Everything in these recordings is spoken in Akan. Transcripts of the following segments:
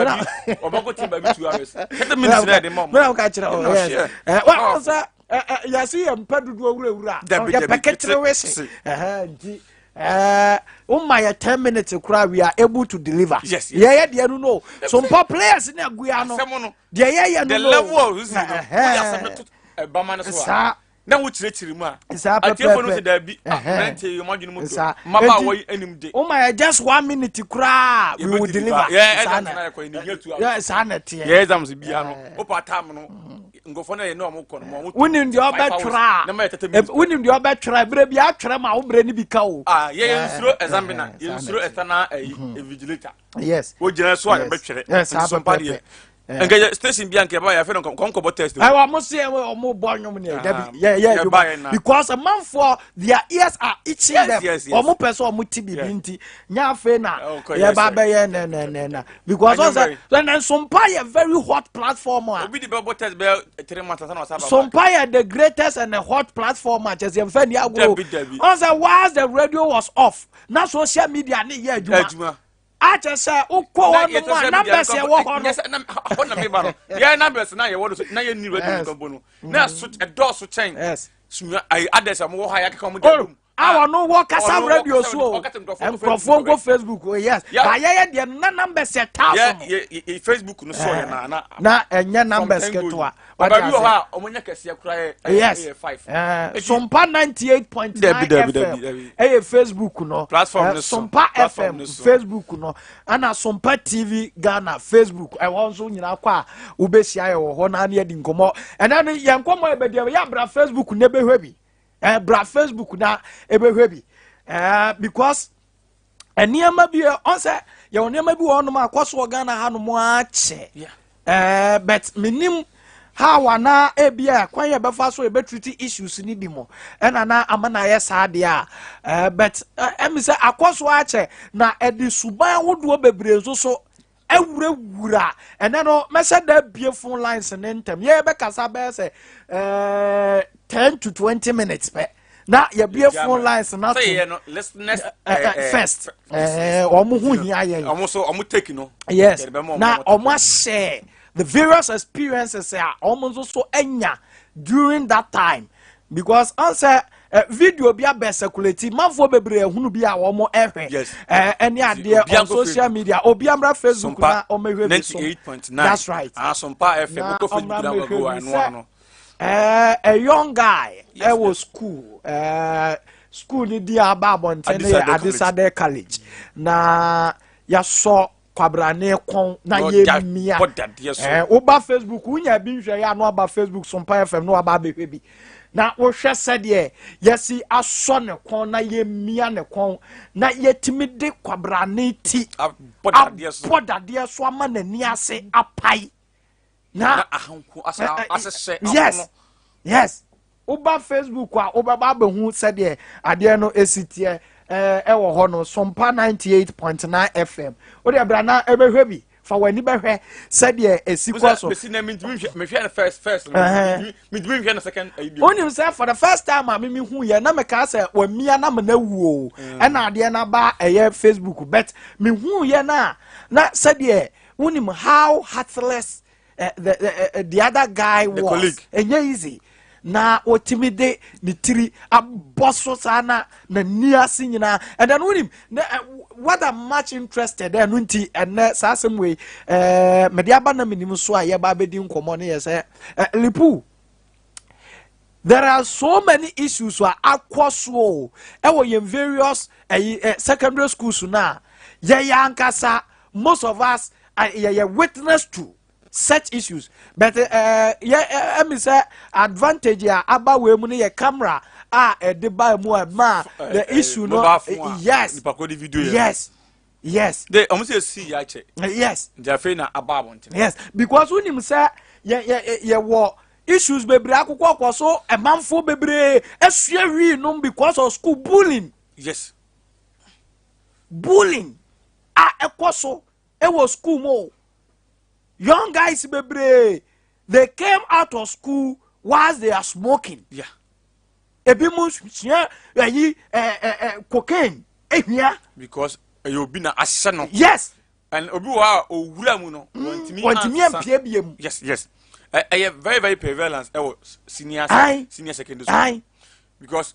baabi, ɔbɛkɔ te baabi 2 hours, 30 minutes na yɛde ma ɔmo. Mena woka kyerɛ wo, Ɛna yes. ɔhyɛ. Wɔn sɛ yɛse yɛ mpɛ dodoɔ wurawura. Dabi, yɛpɛ dabi, ketere wese. Ɛhɛ, nti woma yɛ 10 minutes koraa, we are able to deliver. Yes. Yɛyɛ deɛ no so mpa players ne aguya no. Asɛm no, deɛ yɛyɛ no the no level of reason no, wode asɛm no to ɛbama no so a, na wokyerɛkyerɛ mu a, atiefo no pɛpɛɛpɛ. sɛ daabi, mmeranteɛ yi ɔmo adwene mu do, mmabaawa yi anim de. Woma yɛ just one minute koraa, we will deliver. Yɛ Saa exams na na yɛkɔ yɛ ne hia 2 hours. Yeah, saa na ɛteɛ. Yɛ exams bia no, wopa time no, nkurɔfoɔ no yɛ ne ɔmo kɔ no ma ɔmo Wonim deɛ 5 hours, ɔbɛtwerɛ na ma yɛ 30 a minutes. Wonim deɛ ɔbɛtwerɛ berɛ bi atwerɛ ma wo berɛ no bi ka o. Ah, yɛ nsuro examiner, saa yɛ na nsuro ɛteɛ. external ɛyi invigilator. Wogyina so a, yɛbɛtwerɛ. Saa Nti so mpa deɛ, pɛpɛɛpɛ. Nka yɛ station bi a nka yɛba yɛafɛ no nkɔnkɔbɔ test. Ɛwɔ ɔmo se ɔmo bɔ nnwom ne dabi yɛ yɛ Yɛba adwuma yɛ na. because amanfoɔ, their ears are itching them. Ɔmo pɛ sɛ ɔmo ti bibi nti nya afei na Oh, yɛba bɛyɛ nɛnɛnɛ because Ɛnyɛ ɔsɛ very. ɛnɛ Nsompa yɛ very hot platform a Obi de bɛbɔ test bɛyɛ 3 months ansa na wasa ba. Sompa yɛ the greatest and the hot platform a kyɛ sɛ yɛmfa ni agorɔ. Dabi, dabi. Ɔsɛ whilst the radio was off na social media ne yɛ adwuma. Adwuma. Akyɛ sɛ wokɔ hɔ nom a, numbers yɛ wɔ hɔ no. Hɔ na meba no, yɛ numbers na yɛwɔ no so na yɛnni radio nkɔbɔ no na so ɛdɔɔso kyɛn sua ayi others a wɔwɔ ha yɛakeka wɔn de Oh, abom. a ɔno wɔ kasa Ɔno wɔ radio so o. ɔkasa nkurɔfoɔ nkɔ nkurɔfoɔ nkɔ Facebook. Facebook o, yes. Ba yɛyɛ deɛ na numbers yɛ thousand. Yɛ Facebook no sɔɔ yɛ na Na ɛnyɛ numbers from 10 going. ketewa. Ɔbaabi wɔ hɔ a ɔmo nyɛ kɛseɛ koraa yɛ ɛyɛ five. Sompa 98.9 Dabi, dabi, FM dabi, dabi. ɛyɛ Facebook no. Platform no so. Sompa Platform FM no so. Facebook no, ɛna Sompa TV Ghana Facebook ɛwɔ nso nyinaa kɔ a wobɛhyia yɛ wɔ hɔ na ne yɛdi nkɔmmɔ. Ɛnɛ no yɛn nkɔmmɔ yɛ bɛdi yɛ bra Facebook na ɛbɛhwɛ bi, bra Facebook na ɛbɛhwɛ bi, because nneɛma bi ɔn sɛ yɛwɔ nneɛma bi wɔ hɔnom a akɔ so wɔ Ghana hanom akyɛ. But menim how ana ebi a kwan yɛ bɛfa so yɛbɛtreat issues ni bi mo ɛna na ama na ayɛ saa deɛ a, but ɛmi sɛ akɔ so akyɛ na ɛde suban ahodoɔ bebree nso so awurawura. Ɛnɛ no mɛsɛ da bie phone lines ne ntɛm, yɛ bɛkasa bɛyɛ sɛ 10 to 20 minutes pɛ na yɛbie phone lines na sɛ to yɛ no listeners first, wɔn ho hia yɛn. Ɔmo so ɔmo take no. Yes. Yɛde bɛma ɔmo. Na ɔmo ɔmo ahyɛ the various experiences a ɔmo nso so anya during that time because ɔnsɛ video bi abɛ circulate, manfoɔ bebree ehunu bi a wɔn ɛhwɛ. Ɛne adeɛ Obiara on nkɔ social Facebook. media, obi amra Facebook Sompa na ɔmo ehwɛ bi so. 98.9. That's right. Ah, Sompa FM. Na wokɔ Facebook ɔmra na mehwɛ wɔgo bi ɛno sɛ ano. A young guy ɛwɔ school, school ni di aba abɔnten no yɛ Adisadel. Adisadel College na yasɔ kwabrane kɔn na Na ɔda- yɛmia bɔ dadeɛ so. Woba Facebook wonya bi nhwɛ yɛ ano, aba Facebook Sompa FM na waba abɛhwɛ bi na wohwɛ sɛdeɛ yɛsi asɔ ne kɔn na yɛmia ne kɔn na yɛtumi de kwabrane ti abɔ dadeɛ so. Abɔ dadeɛ so ama n'ani ase apae na na ahanko asa ahyehyɛ ahono. Yes, woba Facebook a, wobɛba abɛhu sɛdeɛ adeɛ no esi teɛ. Ɛwɔ hɔ no, Sompa 98.9 FM, wode bra na ɛbɛhwɛ bi, fa w'ani bɛhwɛ sɛdeɛ esi kɔ so. Bɛsi na mintumi nhwɛ, mehwɛ no first first no. Mintumi nhwɛ no second ayi bi. Wonim sɛ for the first time a mimi hu yɛ na meka sɛ wamia na mena wu o, ɛna adeɛ no aba ɛyɛ Facebook, but mehu yɛ no a na sɛdeɛ wonim how heartless the other guy The was. colleague. Ɛnyɛ easy na wɔtumi de ne tiri abɔ so saa na n'ani ase nyinaa. And then wonim na what I'm much interested ɛno nti ɛnɛ saa asɛm wei mede aba na menim so a yɛba abɛdi nkɔmmɔ no yɛ sɛ lipu, there are so many issues a akɔ so o ɛwɔ yɛn various ɛyi secondary schools na yɛyɛ ankasa, most of us yɛyɛ witness to such issues, but yɛ ɛmi sɛ advantage a aba wei mu no yɛ camera a ɛde ba mu a ma the issue no. Mobile phone a nipa ko de video yɛ. De ɔmo sɛ esi yɛ akyɛ. Nti afei na aba abɔnten. Yes, because wonim sɛ yɛ yɛ yɛ wɔ issues bebree akokɔ kɔ so, ɛmanfoɔ bebree esua wii nom because of school bullying. Bullying a ɛkɔ so ɛwɔ school mu o. Young guys bebree, they came out of school whilst they are smoking. Ebi mu sua ɛyi ɛ ɛ ɛ cocaine ehia. Because ɛyɛ obi na ahyɛ no. Yes. And obi wɔ hɔ a owura mu no, wɔntumi wɔntumi ansesa. ampie bie mu. Yes, ɛyɛ very very prevalence ɛwɔ senior senior secondary school because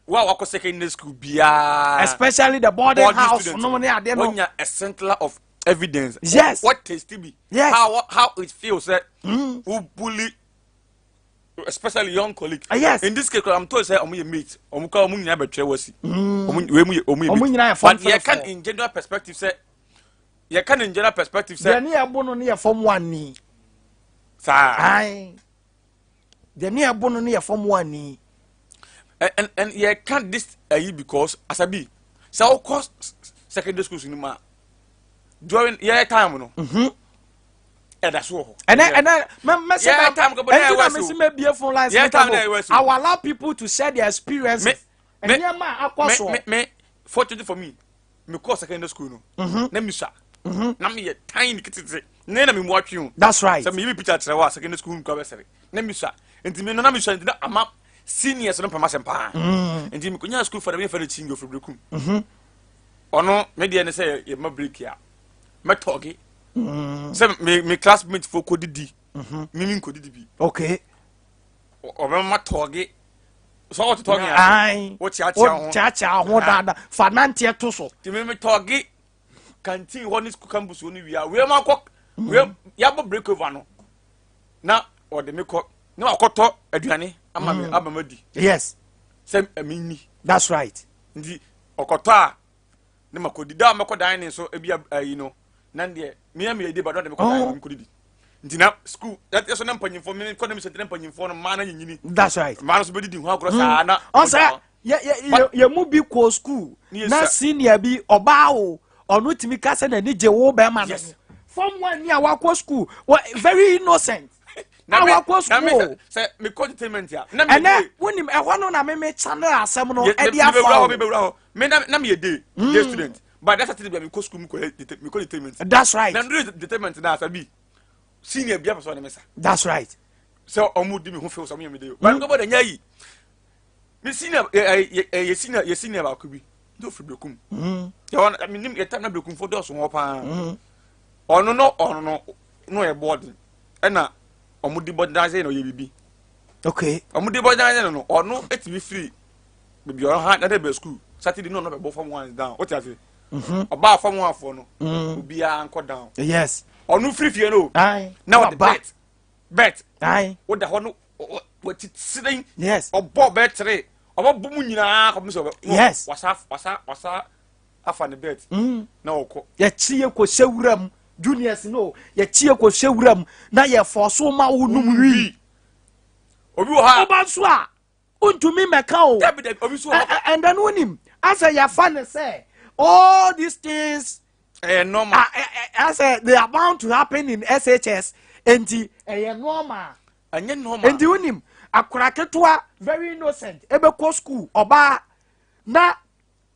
wo a wakɔ secondary school biara, especially the boarding boarding house student nom ne adeɛ no, wonya a center of evidence. What taste bi how it feels sɛ wo bully, especially young colleague. In this case, I'm told sɛ ɔmo yɛ mate, ɔmo kɔ, ɔmo nyinaa bɛtwerɛ wɔ si ɔmo wei mu yɛ, ɔmo yɛ Ɔmo mate. nyinaa yɛ form But yɛ three, kan four. in general perspective sɛ, yɛ kan in general perspective sɛ Deɛ ne yɛ bo no ne yɛ form one ni. Saa. Ayi, deɛ ne yɛ bo no ne yɛ form one ni. And yɛ kan this ayi because asabi sɛ ɔkɔ secondary school ni mu a, during yɛ time no, ɛda so wɔ hɔ. Ɛnɛ mɛ mɛ sɛ Yeah, time kɔ bɔ na ɛnti ɛwɔ na so. mɛ si mɛ bie phone lines. Yeah, Ne time kabo. na ɛwɔ so. I will allow people to share their experiences. Nneɛma a akɔ me soɔ. Me, fortunately for me, me kɔ secondary school no na mi sa na mi yɛ tiny ketete ne na mi mu atwi o. That's right. Sɛ mi yi mi picture kyerɛ wa, secondary school nkɔ bɛsɛre na mi sa, nti mi no na mi sa, nti na ama seniors no pɛm asɛm paa. Nti mi ko nya school fada mi yɛ fɛ no Chingi ofiri Brekum. Ɔno me deɛ ne sɛ yɛ ma break a, mɛtɔge sɛ me classmate fo kɔ didi, mi nkɔ didi bi. Ɔbɛma tɔge sɛ ɔte tɔge a wokyeakyea ho. Wokyeakyea ho daadaa fa nanteɛ to so. Nti me tɔge canteen hɔ ne school campus hɔ no wia wei ma kɔ wei yabɔ break over no na ɔde me kɔ na wakɔtɔ aduane ama me, ama ma di sɛ ɛmi ni. That's right. Nti ɔkɔtɔ a ne ma kɔ di da a mɛkɔ dan ne so ebi ayi no na deɛ mea mi yɛ di ba na ɔde me kɔ dan ne kɔ di. Nti na school yɛ so na mpanyinfoɔ mi kɔ na mi sɛ nti na mpanyinfoɔ no mmaa na nyinyini. Mmaa no so bɛ didi ho agorɔ saa na Ɔsɛ yɛ mu bi kɔ school Ne yɛ na senior bi ɔbaa o, ɔno tumi ka sɛ n'ani gye wo bɛrima no ho. Form one ni a wakɔ school wɔ, very innocent Na a me wakɔ na me school. sɛ me kɔ entertainment a na me Ɛnɛ wonim ɛhɔ no na meme channel asɛm no ɛde me afa bɛwura hɔ o. Me bɛwura hɔ, me na me yɛ day student, but that Saturday bi a me kɔ school, me kɔ entertainment. Na nduru entertainment na asa bi senior bi apɛ sɛ ɔne me sa. Sɛ ɔmo di mi ho fɛw sɛ ɔmo yɛ mi de o, but nkɔbɔ de nya yi mi senior ɛ ɛ ɛ yɛ senior baako bi ní ofiri Berekum yɛ wɔn mi nim yɛ tam na Berekum fo dɔɔso hɔ paa. Ɔno no yɛ boarding, ɛna ɔmo di bɔ dan sɛ na ɔyɛ bibi. Ɔmo di bɔ dan sɛ no, ɔno etimi firi beebi ɔno ha na de bɛ school Saturday no, ɔno bɛ bɔ form one down. O ti ase ɔbaa form one fo no, obiara nkɔ down. Ɔno firi fie no na ɔde bet woda hɔ no wɔti seren. Ɔbɔ bɛɛ tere, ɔbɛbɔ mu nyinaa kɔmi sɛ ɔbɛ wasa afa ne bet na ɔkɔ. Yɛkyi yɛ kɔ hyɛ wura mu, juniors no, yɛkyi yɛ kɔ hyɛ wura mu na yɛfɔ so ma wo num wi. Obi wɔ ha. Woba nso a wontumi mmɛka o. Dabi dabi, obi so wɔ hɔ. And then wonim asɛ yɛafa ne sɛ all these things ɛyɛ normal. Asɛ they are bound to happen in SHS, nti ɛyɛ normal. Ɛnyɛ normal. Nti wonim akora ketewa, very innocent, ɛbɛkɔ school, ɔbaa na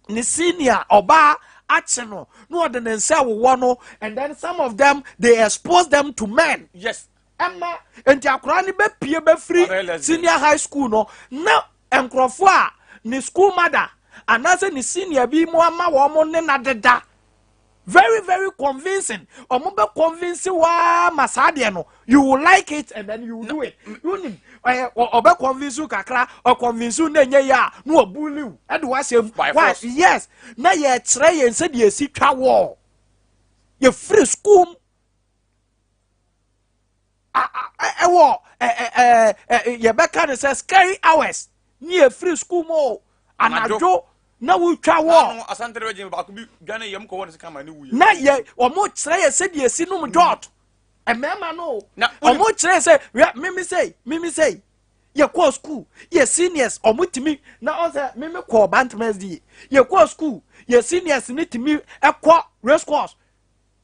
ne senior ɔbaa akye no na ɔde ne nsa wowɔ no, and then some of them, they expose them to men. Ɛma nti akora no bɛpie bɛfiri Ɔbɛyɛ lesbian. senior high school no na nkurɔfoɔ a ne school mother anaasɛ ne senior bi mu ama wɔn ne na deda, very very convincing. Ɔmo bɛ convince waa ma saa deɛ no, you will like it and then you will do it. You ɛ ɔbɛ convince you kakra, ɔconvince you na enye yie a, na ɔbully wo ɛde wahyɛ mu. By Why? force. Yes, na yɛkyerɛ yɛn sɛ deɛ esi twa wall, yɛfiri school mu ɛwɔ ɛ ɛ ɛ yɛbɛka ne sɛ scary hours ne yɛfiri school mu o, anadwo na wotwa wall. Nanu Asante bɛ gyina baako bi dwane yɛm kɔ wɔ ne sika ma ne wuye. Na yɛ ɔmo kyerɛ yɛ sɛdeɛ esi nom jot mmarima no. Ɔmo kyerɛ sɛ wɛ mimi sɛ yɛkɔɔ school, yɛ seniors ɔmo tumi na ɔsɛ mimi kɔɔ Bantama SDA. Yɛkɔɔ school, yɛ seniors ne tumi ɛkɔ race course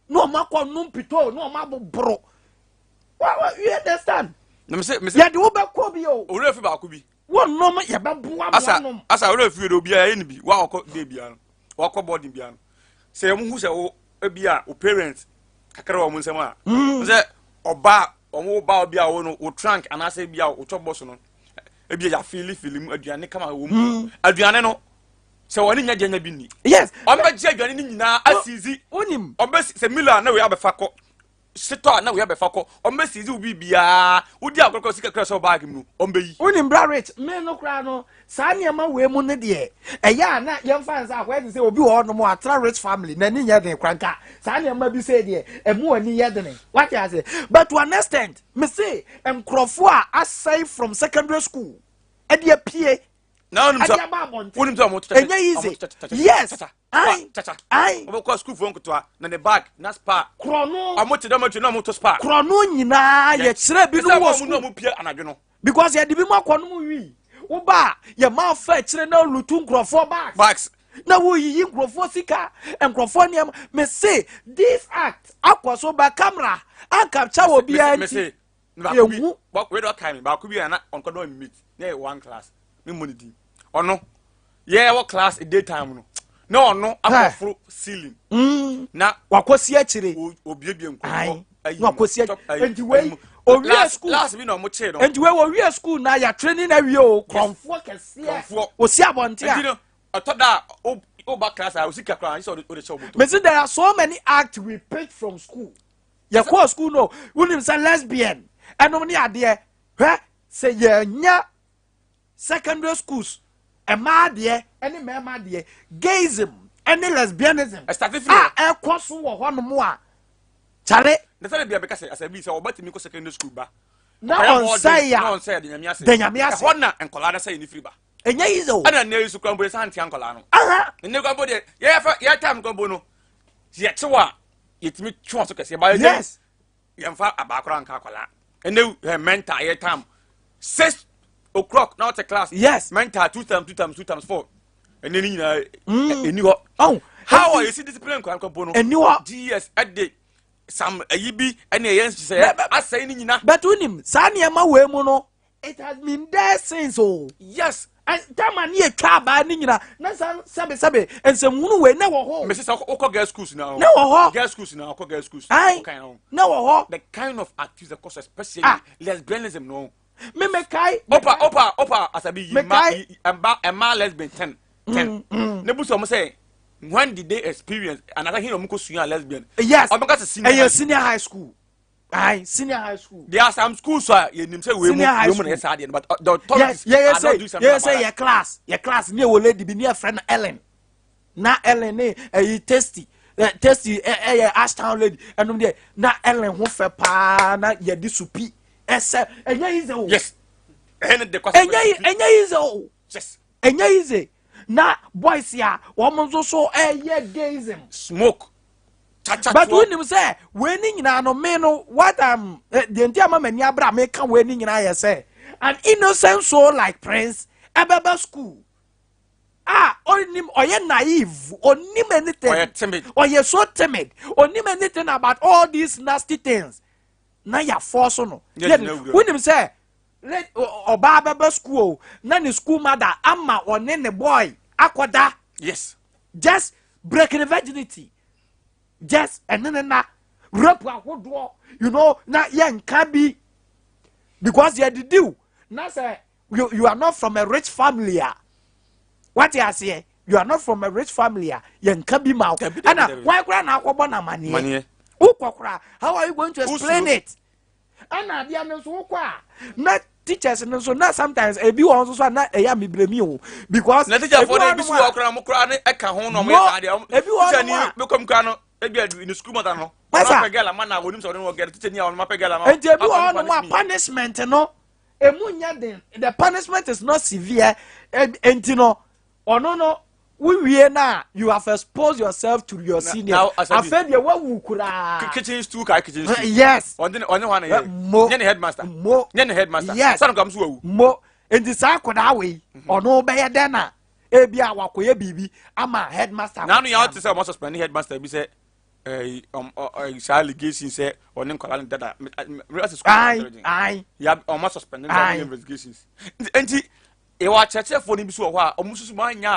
na ɔmo akɔ num pito na ɔmo aboboro wa wa, you understand? Na mese Yɛde wo bɛkɔ bi o. Owurɛ fi baako bi. Wɔnom yɛbɛboa Asa mo anom. Asa owurɛ fi de obiara yɛ ne bi wa ɔkɔ de bia no, wakɔ boarding bia no, sɛ ɛmu hu sɛ wo ebi a wo parent kakra wɔ ɔmo nsɛm a sɛ ɔbaa ɔmo ba obi a wo no wo trunk anaasɛ ebi a wo chop box no, ebi a yɛafili fili mu aduane kama wɔ mu, aduane no. Sɛ wɔne nya gya nya bi ni. Yes. Ɔmo bɛ gye aduane ne nyinaa asizi. Wonim. Ɔmo bɛ sɛ milo a na wei abɛfa kɔ. Setɔ a na wei abɛfa kɔ. Ɔmo bɛ sizi wo biribiara. Wodi agorɔ kɔ sika kura sɛ ɔbaagi mu no ɔmo bɛ yi. Wonim bra Rich, me no koraa no saa nneɛma wei mu no deɛ ɛyɛ a na yɛmfa nsa akɔyɛ te sɛ obi wɔ hɔnom atra rich family n'ani nyɛ den koraa nka saa nneɛma bi sɛ deɛ ɛmu ani yɛ dene wate ase, but to an extent me se nkurɔfoɔ a asɛe from secondary school ɛde apue Na wonim ɛde sɛ aba abɔnten wonim sɛ ɔmo kyakya ɛnyɛ easy, yes, ai ai. Ɔmo kɔ school foɔ nketewa na ne bag na spa. Korɔno. Ɔmo te dɔm akyi na ɔmo to spa. Korɔno nyinaa yɛkyerɛ binom wɔ ɔmo school na ɔmo pie anadwo no. Because yɛde bi mu akɔ no mu wi woba a yɛma afa akyire na lutu nkurɔfoɔ bags bags na woyiyi nkurɔfoɔ sika, nkurɔfoɔ nneɛma. Me se this act akɔ so ba camera ankapcha wɔ biara nti mese baako bi yɛhu. Wei de ɔkae me baako bi a na ɔnkɔdɔ meet na yɛ one class me mmɔ ne din. Ɔno yɛwɔ class day time no na ɔno akɔforo ceiling na wakɔsi akyire obiebie Aye. nkurɔfoɔ ayi Na mu, wakɔsi chop, ayi, nti wei, ayi mu. owie school. Last bi na ɔmo kyee no. Nti wei wɔwie school na yɛatrɛ ne na wie o, korɔmfoɔ kɛseɛ Korɔmfoɔ. osi abɔnten nti a no ɔtɔ da a woba class a osika koraa sɛ ɔde hyɛ wo bɔtɔ. Me se there are so many acts we picked from school. Yɛkɔɔ school no, wonim sɛ lesbian ɛnom ne adeɛ. Hwɛ sɛ yɛnya secondary schools mmaa deɛ ɛne mmarima deɛ, gayism ɛne lesbianism Ɛstart firi a hɔ. ɛkɔ so wɔ hɔnom a kyale. Na sɛ bia bɛka sɛ asɛ bi sɛ ɔba tumi kɔ secondary school ba Na ɔyɛ ɔnsɛe na a ɔnsɛe de Nyame ase. Da Nyame ase. Ɛhɔ na nkɔlaa no sɛ yɛ ne firi ba. Ɛnyɛ easy o. Ɛna nnɛ yi so kora mpo yɛ sɛ antea nkɔlaa no. Nnɛ kora mpo deɛ yɛfa yɛ time kora mpo no yɛkyew a yɛtumi twe wɔn so kɛseɛ ba yɛ yɛmfa abaa koraa nka akwadaa. Ɛnɛ ɛ mental yɛ time 6 o'clock na ɔte class. Mental two times two times two times four. Ɛnɛ ne nyinaa ɛni hɔ. Oh, how a yɛsi discipline nkwadaa nkwa mpo no ɛni hɔ. Gs ɛde some ɛyi bi ɛne ɛyɛ nhyehyɛeɛ asɛe ne nyina. But wonim saa nneɛma wei mu no, it has been there since o. Tama ne yɛtwa abaa ne nyina na sa sɛbesɛbe nsɛmhunu wei na wɔ hɔ. Mesi sɛ wokɔ girls schools na Na wɔ hɔ. Girls schools na wokɔ girls schools. Ai. Wokan ho. Na wɔ hɔ. The kind of activities that cause, especially lesbianism no. Me mekae. Opa opa opa asabi yi ma Mekae. ɛmba ɛma lesbian 10 10 ne bu sɛ ɔmo sɛ when did they experience another hin ɔmo kɔ sua lesbian? Ɔmo ka sɛ senior ɛyɛ high. Senior high school, ayi, senior high school. There are some schools a yɛnim sɛ wei mu Senior high wei mu na yɛ school. saa deɛ no, but the authorities yɛ are not sɛ doing something yɛ about sɛ that. yɛ class ne ɛwɔ lady bi ne yɛfrɛ no Ellen. Na Ellen ne ɛyi Tasty, Tasty ɛyɛ Ashtown lady ɛnum deɛ na Ellen ho fɛ paa na yɛde supi ɛsɛ. Ɛnyɛ easy o. Yes, ɛyɛ ne de kɔ. Ɛnyɛ easy o. Ɛnyɛ easy na boys a wɔn nso so ɛyɛ gayism. Smoke chacha. But toɔ. wonim sɛ wei ne nyinaa no, me no what am deɛ nti ama m'ani abere a meka wei ne nyinaa yɛ sɛ an innocent soul like Prince ɛbɛba school a ɔnim, ɔyɛ naive, ɔnim anything. Ɔyɛ timid. Ɔyɛ so timid, ɔnim anything about all these nasty things na yɛafɔ so no. Yɛ gyina wura. Wonim sɛ ɔbaa bɛba school o na ne school mother ama ɔne ne boy akɔda. Just breaking virginity, just ɛne ne na rape ahodoɔ na yɛnka bi because yɛdidi o na sɛ you are not from a rich family a, wate aseɛ, you are not from a rich family a, yɛnka bi ma wo. Dabi, dabi, ɛna dabi. wɔn koraa na akɔbɔ na amaneɛ. Maneɛ. Wokɔ koraa, how are you going to explain Wosuro. it? Ɛna adeɛ no nso wokɔ a na teachers no nso na sometimes ebi wɔ hɔ nso so a na ɛyɛ amebremi o because Na teacher fo ebi no wɔ ebi hɔnom si a- wɔ koraa mo koraa ne ɛka ho na ɔmo Mo- yɛ saa deɛ ebi wɔ teacher hɔnom ni a- bɛkɔm koraa no ebi adu ne school mother no. Masa. Ɔno apɛ girl ama na onim sɛ ɔno wɔ girl teacher ni a ɔno apɛ girl ama. Nti ebi How wɔ can you hɔnom a punish me? punishment no emu nyɛ den, the punishment is not severe. Nti no ɔno no wowie na you have exposed yourself to your senior. Now, Asabi- Afei deɛ wawu koraa. Kitchen stool kai kitchen stool. Ɔne hɔ na yɛ. Mo. Nyɛ ne headmaster. Mo. Nyɛ ne headmaster. Sani kam so wawu. Mo nti saa akwadaa wei ɔno bɛyɛ dɛn na ebi a wakɔyɛ biribi ama headmaster Nanu yà akɔtea ɔte sɛ ɔmo suspend headmaster bi sɛ ɛyi ɔm ɔ ɔyi saa allegation sɛ ɔne nkwadaa ne dada mɛ ɔsɛ school. Ayi ayi. Ya ɔmo suspend ne Aye. sɛ investigations nti yɛwɔ akyerɛkyerɛfoɔ no bi so wɔ hɔ a ɔmo soso mo anya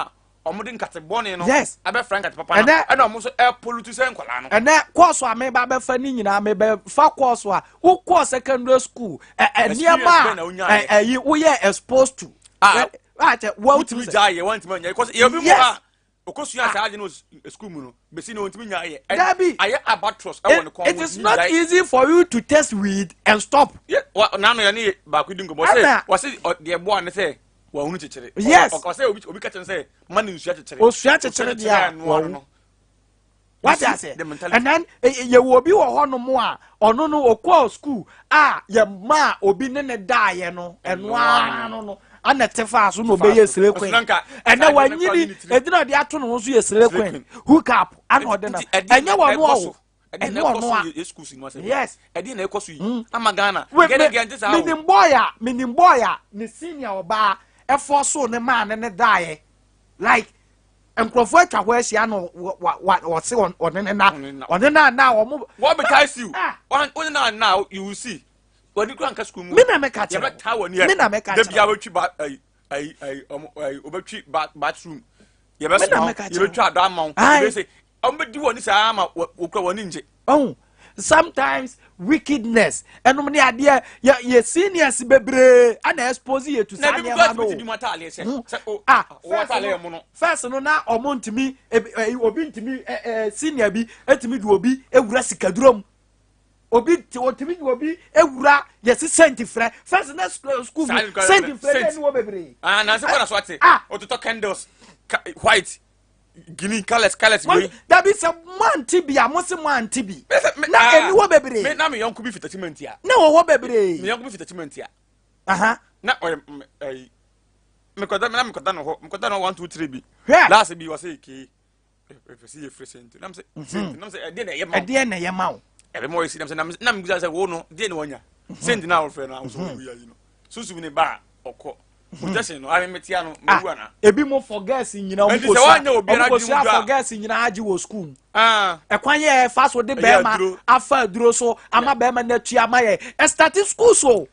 a ɔmo de nkate bɔne no abɛfra nkate papa no ɛna ɔmo nso ɛpollute sɛ nkwadaa no. Ɛnɛ course a meba bɛfa ne nyinaa, mebɛfa course a wokɔɔ secondary school Experience nneɛma bɛn na a wonyaeɛ? ɛyi woyɛ exposed to. Ah. Akyɛ wɔn wotumi gya yɛ wɔn ntumi nyɛ because yɛ obi mu ha okosua saa adi no sukuu mu no besi na ontumi nya yɛ. Dabi ayɛ albatross ɛwɔ ne kɔn mu. It is not easy for you to test weed and stop. Yɛ wa n'ano yɛ ne baako di nkɔmɔ sɛ wɔsi deɛ boa ne sɛ wɔn ahunu kyekyere. Yes ɔsɛ obi obi kakyɛ sɛ ma ne nsua kyekyere. Osua kyekyere deɛ wɔn. Wate ase? And then eh, eh, yɛwɔ obi wɔ hɔnom a ɔno no ɔkɔɔ school a yɛmaa obi ne ne daeɛ no ɛno ara no no ana te faa so na ɔbɛyɛ slay queen. Ɛnɛ wanyini ɛdina ɔde ato ne ho so yɛ slay queen hook up ana ɔde no ɛnyɛ wɔn ɔwo ɛnyɛ wɔn a yes ɛdeɛ na ɛkɔ so yi hmm. ama Ghana menim boy a menim boy a ne senior ɔbaa ɛfɔ so ne maa ne ne daeɛ like nkurɔfoɔ atwa hɔ ahyia no wɔse ɔne ne na ɔne na na wɔn. Wɔn bɛ taa siw wɔn na na you will see wɔde kura nka sukuu mu. Mi na mi ka kyerɛ yɛbɛ taa wɔn yɛ mi na mi ka kyerɛ debi awotwi ba ayi ayi ayi ɔmo ayi obetwi ba bathroom yɛbɛ soma yɛbɛ twa adɔ ama wɔn yɛbɛ se wɔn bɛ di wɔn ni saa ama wɔkura wɔn ni ngye. Ɔn sometimes wickedness ɛnum ne adeɛ yɛ yɛ seniors bebree ɛna expose yɛ to saa nneɛma no o ah first no first no na ɔmo ntumi ebi obi ntumi ɛ ɛ senior bi etumi de obi ewura sikaduro mu obi otumi de obi ewura yɛsi sɛnti frɛ first na school mu sɛnti frɛ de ɛni wɔ bebree. ah nansi kɔ na so ate ototɔ candles white. Guinea colours colours wei. Dabi sɛ mo ante bi a mo se mo ante bi. Na ah, eni wɔ bebree. Me na me yɔnko bi fita cement a. Na wɔwɔ bebree. Me yɔnko bi fita cement a. Aha. Na ɔyɛ ɛyi. Mekɔda na mekɔda no hɔ mekɔda no hɔ 1 2 3 bi. Hwɛ. Last bi wɔsɛ kee. Ɛfɛ yɛ firi sɛnti nam sɛ sɛnti nam sɛ ɛdeɛ na ɛyɛ ma wo. Ɛdeɛ na ɛyɛ ma wo. Ɛbɛ ma ɔyɛ si nam sɛ nam nam bisa sɛ wo no deɛ na wɔnya. Sɛnti na awofɛ no ahosuo wo yɛ yi no. Sunsum ne ba a ɔkɔ. protection no ame metia no ah, mewu ana ebi mo for girls nyina ɔmo kosua ɔmo kosua for girls nyina agye wɔ school mu ah. ɛkwan yɛ ɛfa so de bɛrima afa aduro so ama bɛrima no atua ama yɛ ɛsitati school so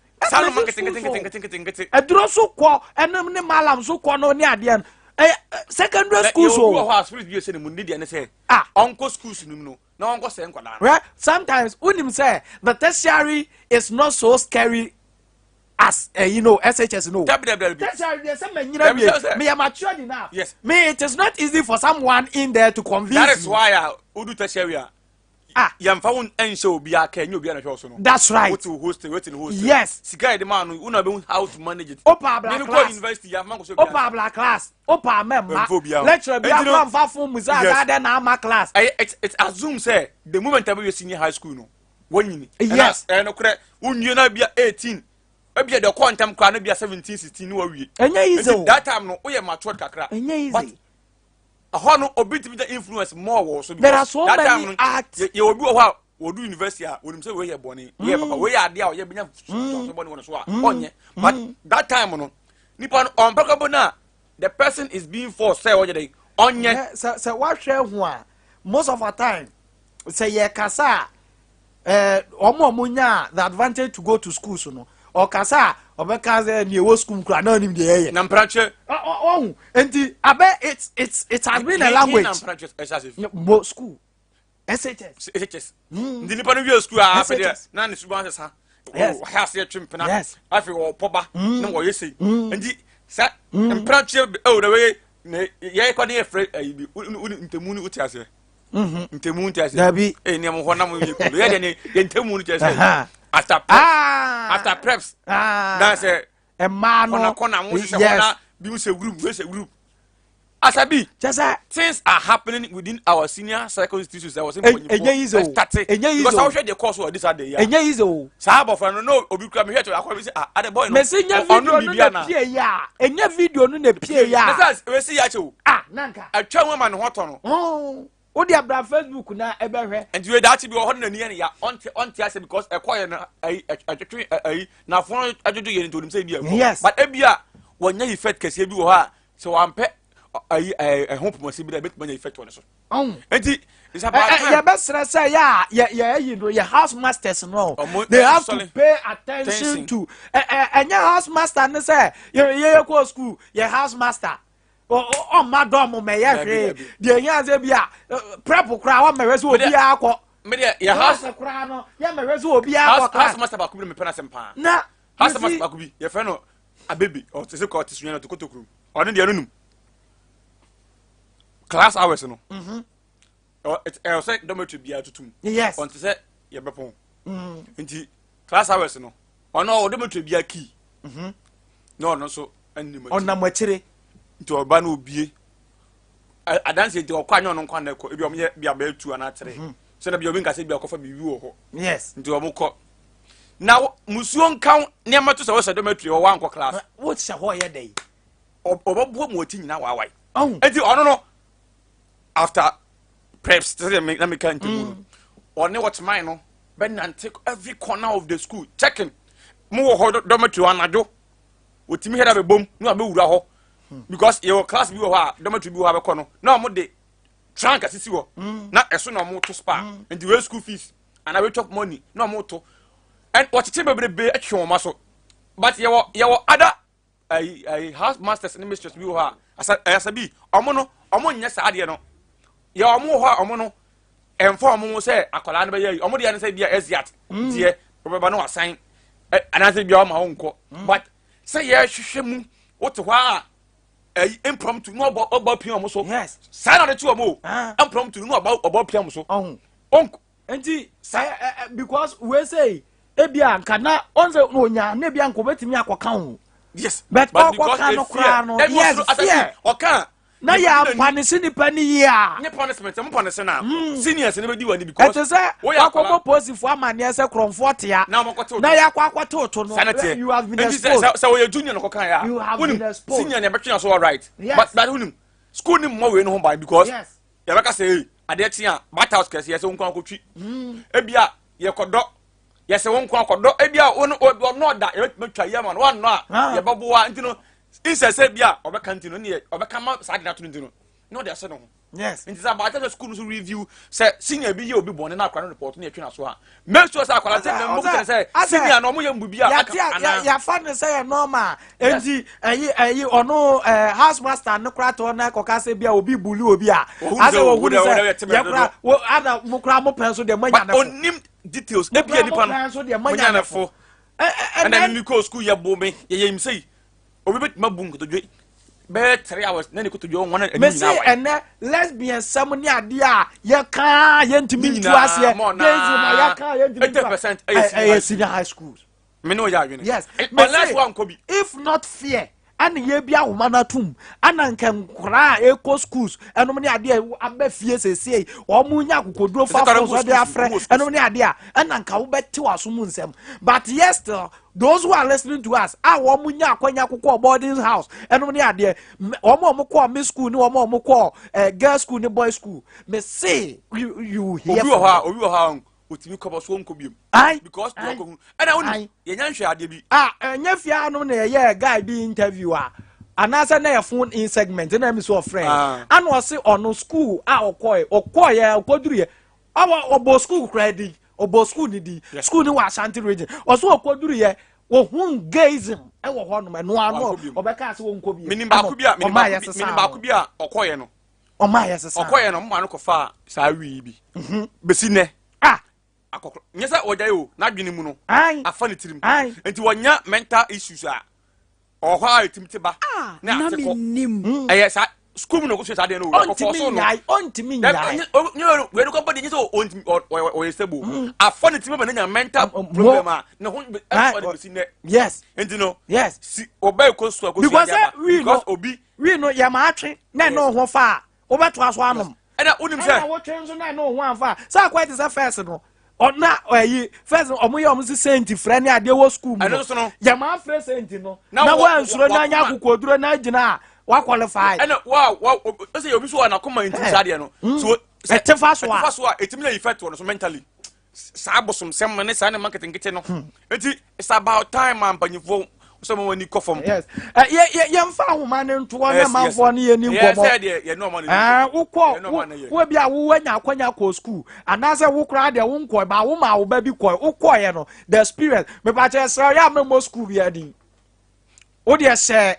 aduro so kɔ ɛnum ne malam so kɔ no ne adeɛ no ɛyɛ secondary school so. ɛyɛ obi wɔ hɔ a spirit bi yɛ sɛ ne mu ne deɛ ne sɛ ah ɔnkɔ schools no mu no na ɔnkɔ sɛ nkwadaa. Well, sometimes wonim sɛ the tertiary is not so scary as uh, you know shs no. Dabi dabi dabi. Tertiary deɛ sɛ manyina wie meyɛ matured enough. Yes. Me it is not easy for someone in there to convince That is me. why a wodu tertiary a. Ah. Yɛnfa wo nhyɛ obi aka ɛnyɛ obi a na hwɛ so no. That's right. Wote wo hostel wote ne hostel. Yes. Sika yɛ de maa no wo na bɛ how to manage it. Opa abla Mimi class. kɔ university yɛ afama kɔ so obi. Opa abla class. Opa amɛ Mfa obi mma. a. Lecturer bi Enti no- akora nfa phone mu sɛ Yes. anaadɛ na ama class. Ɛyɛ it it assume sɛ the moment a bɛ yɛ senior high school no wɔnyini. Yes. Ɛna ɛyɛ nokorɛ wonwie na bia 18 ebia deɛ ɔkɔ ntɛm koraa no bia 17 16 ne wawie. Ɛnyɛ easy o. Nti that time no woyɛ matured kakra. Ɛnyɛ easy. But ɛhɔ no obi tumi gya influence more wɔ so. There are so that many time no, acts. Yɛ obi wɔ hɔ a wɔdu university a wɔnim sɛ wei yɛ bɔne wei yɛ papa wei yɛ adeɛ a ɔyɛ bɛnya so bɔne wɔ ne so a ɔnyɛ. But that time no nipa no ɔmpɛ kɔbɔ no a the person is being forced sɛ ɔyɛ dɛ ɔnyɛ. Sɛ sɛ wahwɛ ho a most of our time sɛ yɛkasa a ɛɛ wɔn a wɔn nya the advantage to go to school so no ɔkasa a ɔbɛka sɛ nea ɛwɔ school kura na ɔnim deɛ ɛyɛ. Na mpratwe. Ɔhu nti abɛ it's it's it has been a language. Na mpratwe ɛhyɛ ase fi. Mo school SHS. SHS. Nti nipa no wie school a afɛ deɛ na ne suban sesa. Yes. Ɔhɛ aseɛ twe mpena. Yes. Afei ɔpɔba na wɔyɛ sei. Nti sɛ mpratwe ɛwɔ na wɔyɛ na yɛ kɔ ne yɛ frɛ ayi bi ntɛmu ni wote aseɛ. Ntɛmu nte aseɛ. Dabi. Ee nea mo hɔ nam yɛ kuro yɛ deɛ ne yɛ ntɛmu no kyerɛ sɛ after preps Ah. after preps Ah. na sɛ Mmaa no. kɔna kɔna mo hyehyɛ hɔ Yes. na bi mo sɛ wurum wei sɛ wurum asabi Kyɛ sɛ things are happening within our senior cycle institutions ɛwɔ sɛ Ɛnyɛ easy o. ɛstate Ɛnyɛ easy because o. ahohwɛ deɛ kɔɔ so wɔ this other year ɛnyɛ easy o. saa abɔfra no na obi kura mehwɛ kyerɛ akɔrɔ bi sɛ ah ade boy no Mesi nye ɔno video no biribi na ana pie yi a enye video no na pie yi na a. sɛ wesi yɛ akyɛ o Ah nanka. atwa ho ama ne ho atɔ no Oh, wo de abra Facebook na ɛbɛhwɛ. Nti wei daakye bi wɔ hɔ no n'ani yɛ ne ya ɔnte ɔnte ase because ɛkɔ yɛ no ayi ɛtwetwe ayi n'afono adwodwo yɛ no nti onim sɛ ebi ɛkɔ Yes. but ebi a wɔnyɛ effect kɛseɛ bi wɔ hɔ a sɛ wampɛ ayi ɛɛ ɛho pomasi bi da ebetumi anya effect wɔ ne so Ɔn. nti it's about time Yɛbɛsrɛ sɛ yɛ a yɛ yɛ ayi no yɛ house masters no Ɔmo they have to ɛnsɔre. pay attention Attention. to ɛ ɛ ɛnyɛ house master ne sɛ yɛ yɛ yɛ kɔ school yɛ house master ɔmma dɔm mɛyɛ Dabi, hwee dabi. deɛ ehia sɛ bi a prep koraa wɔmmɛhwɛ sɛ Mede- obiara kɔ me deɛ yɛ house class koraa no yɛmmɛhwɛ sɛ obiara house kɔ house class master baako bi na mepɛ n'asɛm paa na house you master see baako bi yɛfrɛ no abebi ɔte sɛ kɔ ɔte sunyɛ no ɔte kotokurom. Ɔno deɛ no nim class hours no. Ɛwɔ sɛ dormitory biara tutum. Yes. Ɔnte sɛ yɛbɛpɔn. Nti class hours no, ɔno ɔwɔ dormitory biara key. Na ɔno nso anim akyi. Ɔnam akyire. Nti ɔba na obie. Adansi nti ɔkɔ anyɛ ɔno nkwa na ɛkɔ. Ebi ɔmo yɛ bi abɛɛ tu anaa tere. Sɛ na bi obi nkasa bi akɔfa biribi wɔ hɔ. Yes. Nti ɔmo kɔ. Na musuo nka nneɛma to sɛ wɔhyɛ dormitory hɔ wankɔ class. Wohyɛ hɔ yɛ dɛ. Ɔbɛboa mu ɔti nyinaa waawae. Nti ɔno no after preps te sɛ na meka ntamu no, ɔne watchman no bɛnante every corner of the school checking mo wɔ hɔ dormitory anadwo wɔtumi hɛda bɛbom na wabɛwura hɔ because yɛwɔ class bi wɔ hɔ a dormitory bi wɔ hɔ a bɛkɔ no na wɔn de trunk asisi hɔ na ɛso na wɔn to spa nti wei school fees anaa wei chop money na wɔn to and wɔkyekyere bebrebe atwe wɔn ma so, but yɛwɔ other ayi ayi house masters ne mistress bi wɔ hɔ a asa ɛyasa bi ɔmo no ɔmo nyɛ saa adeɛ no. Yɛ ɔmo wɔ hɔ a ɔmo no ɛnfa ɔmo ho sɛ akwadaa no bɛyɛ yi, ɔmo deɛ no sɛ bi a ɛziat deɛ ɔbɛba no wasan ɛ anaasɛ bi a ɔma ɔnkɔ, but sɛ yɛhwehwɛ mu wote hɔ a ɛyi impromptu na ɔbɔ pia ɔmo so. Saa na ɔde kye ɔmo o. Impromptu na ɔbɔ pia ɔmo so. Ɔnk Nti sɛ ɛ ɛ because wei sɛ ebi a nka na ɔn sɛ onya na ebi a nka obetumi akɔka ho. Yes. But ɔkɔka no koraa no, yes, fear. Ɔka na yɛ ampanisi nipa ni yie a. Nye punishment mo punishment na seniors ne bɛ di wani because. Ɛte sɛ wakɔbɔ polisifoɔ amaneɛ sɛ kurɔnfoɔ tea. Na wɔn akɔte na yɛ akɔ akɔte oto no. You have been exposed. Nti sɛ wɔyɛ junior na kɔka yɛ a. You have been exposed. Senior na ɛbɛtwe na so all right. Yes. But wunim school ni mmɔ wei no ho ban because. Yes. Yɛbɛka sɛ ei, adeɛ kye a bat house kɛse yɛsɛ wo nko akɔtwi. Ebi a yɛkɔdɔ yɛsɛ wo nko akɔdɔ, ebi a wo ɔno ɔda yɛbɛtumi atwa yi ama no wannɔ a yɛbɛboa nti no insɛ sɛ bi a ɔbɛka nti no ne ɔbɛka ma saa de no ato no nti no na ɔde ahyɛ ne ho. Yes. Nti sɛ abaata sɛ school no so review sɛ senior bi yɛ obi bɔne na akwadaa no report ne yɛtwe n'aso a, make sure sɛ akwadaa sɛ mmom kyerɛ sɛ senior no ɔmo yɛ mbu bi a aka anaa. Yɛafa no sɛ yɛ normal. Enti ɛyi ɛyi ɔno ɛɛ house master no kora tɔ na kɔka sɛ bi a obi bully obi a asɛ ohun sɛ yɛ kora wo ada mo kora mo pɛn so deɛ mo anya ne fo. Onim details ebi yɛ nipa no mo deɛ mo anya ne fo. Ɛna mi kɔ school yɛ bo me yɛ yɛ sɛ obi bɛ tuma bu nkotodwe bɛyɛ 3 hours na ne kotodwe wɔn ani nyinaa wa. Mesi ɛnɛ lesbian sɛm ne adeɛ a yɛ kaa yɛ ntumi ntu aseɛ gayism a yɛ kaa yɛ ntumi ntu aseɛ ɛyɛ senior high schools. Me ne ɔyɛ adwene. Yes. Unless wankɔ bi. If not fear ɛna yɛ bi ahoma no atum ɛna nka nkoraa a ɛkɔ schools ɛnom ne adeɛ aba fie seesei wɔn nya akokoduro fa phone so de afrɛ ɛnom ne adeɛ a ɛna nka wobɛte w'aso mu nsɛm. But yes, still those who are listening to us a wɔn nya akwanya kokɔ boarding house ɛnom ne adeɛ, wɔn a wɔn kɔɔ me school ne wɔn a wɔn kɔɔ girl school ne boy school, me se you hear. Obi wɔ hɔ a, obi wɔ hɔ a otumi kɔbɔ so nkɔ biem. Ayi because deɛ ɔkɔ hu ɛna woni yɛnya nhwɛ adeɛ bi. A ɛnyɛ fia no na yɛyɛ guy bi interview a anaasɛ na yɛ phone in segment na ɛmi so ɔfrɛ ana ɔse ɔno school a ɔkɔɛ ɔkɔɛ ɔkɔduru yɛ ɔwɔ ɔbɔ school kura di ɔbɔ school ni di school ni wɔ Ashanti Region, ɔso ɔkɔduru yɛ ohun gayism ɛwɔ hɔ nom ɛno ano ɔbɛka ase wɔn nkɔ bi. Minim baako bi a minim baako bi a ɔkɔyɛ no. Ɔmo ayɛ sesa. Ɔkɔyɛ no, ɔmo maa no kɔfa saa wii bi besi nɛ. Akɔkɔ nyɛ sɛ ɔgya yi o, n'adwene mu no afa ne tirim nti wɔnya mental issues a ɔwɔ hɔ a etimi te ba ne ate kɔ. Ɛyɛ saa school mu na ɔkɔsua saa deɛ no o, ɛkɔfɔ so no. Ɔntumi nyae, ɔntumi nyae. Nyɛ wei no kɔbɔ de nyɛ sɛ ɔntumi ɔyɛ sɛbo afa ne tirim ma ne nya mental problem a ne ho ɛfɔ de besi nɛ. Nti no si ɔbɛ kɔ sukuu akɔsua deɛ aba because obi. Wii no yɛ maa twe na ɛne ho fa a wobɛtoa so anom. Ɛna wonim sɛ ɛna wotwe nso na ɛne ho amfa a sɛ akɔyɛ te sɛ first no ɔna ɛyi first no ɔmo yɛ ɔmo si senti frɛ ne adeɛ wɔ school mu no yɛ maa frɛ senti no na wansuro na anya akokoduro na gyina a wa qualify. Ɛna wa ɛsɛ obi so wɔ n'akoma nti saa deɛ no so ɛte fa so a ɛte fa so a ɛtumi na effect wɔ no so mentally saa bosomsɛm ne saa nneɛma nketenkete no. Nti it's about time a mpanyinfoɔ sɛ mo ani kɔ fam. Yes, ɛ yɛ yɛ yɛnfa ahoma ne ntoɔ ne manfoɔ ne yɛ ni nkɔmɔ. Sɛ deɛ yɛ nɔɔma ne. Ɛɛ wokɔ wo wo bi a wo anya akwanya kɔ school anaasɛ wo koraa deɛ wo nkɔ ba wo ma wo ba bi kɔ wokɔ yɛ no the experience mepakyɛ sɛ ɔyɛ a mɛmɔ school bi adi wo deɛ hyɛ.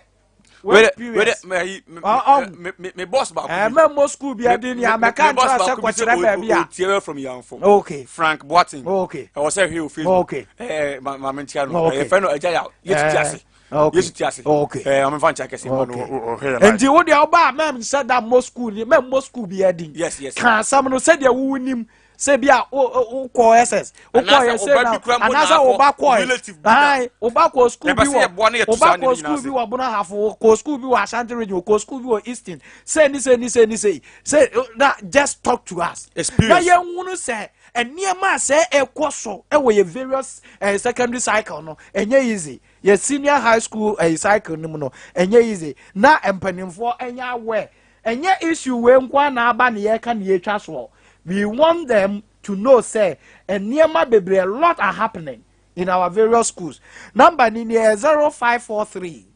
Wede wede me me boss baako bi. Mɛ mo school bi adi ni amɛka nkyɛn sɛ kɔkyerɛ baabi a. Otie wɛ from Yanfo. Okay. Frank Boateng. Okay. Ɛwɔ sɛ hwɛ o Facebook. Okay. Ɛɛ maame ntia no. Ɛyɛ fɛ no ɛgya ya yɛ titi ase. Okay. Yesu ti ase. Okay. Ɔmo nfa nkyɛn kɛse mu no ɔhwɛ yɛn. Nti wo deɛ ɔba a mɛm sɛ da mmɔ school ni mɛm mmɔ school bi adi. Yes. Ka asɛm no sɛdeɛ wo nim sɛ bi a wokɔ ss wokɔ yɛ sɛ na anaasɛ woba kɔɛ ayi woba kɔ school bi wɔ woba kɔ school bi wɔ Bono Ahafo, kɔ school bi wɔ Ashanti Region, kɔ school bi wɔ Eastern, sɛ ni sɛ ni sɛ ni sɛ sɛ na just talk to us Experience. Na yɛn hunu sɛ nneɛma a sɛ ɛkɔ so ɛwɔ yɛ various secondary cycle no, ɛnyɛ easy. Yɛ senior high school cycle no mu no, ɛnyɛ easy na mpanimfoɔ ɛnyɛ aware. Ɛnyɛ issue wei nko na aba ne yɛka ne yɛtwa soɔ. We want them to know sɛ nneɛma bebree, a lot are happening in our various schools. Number ni yɛ 0543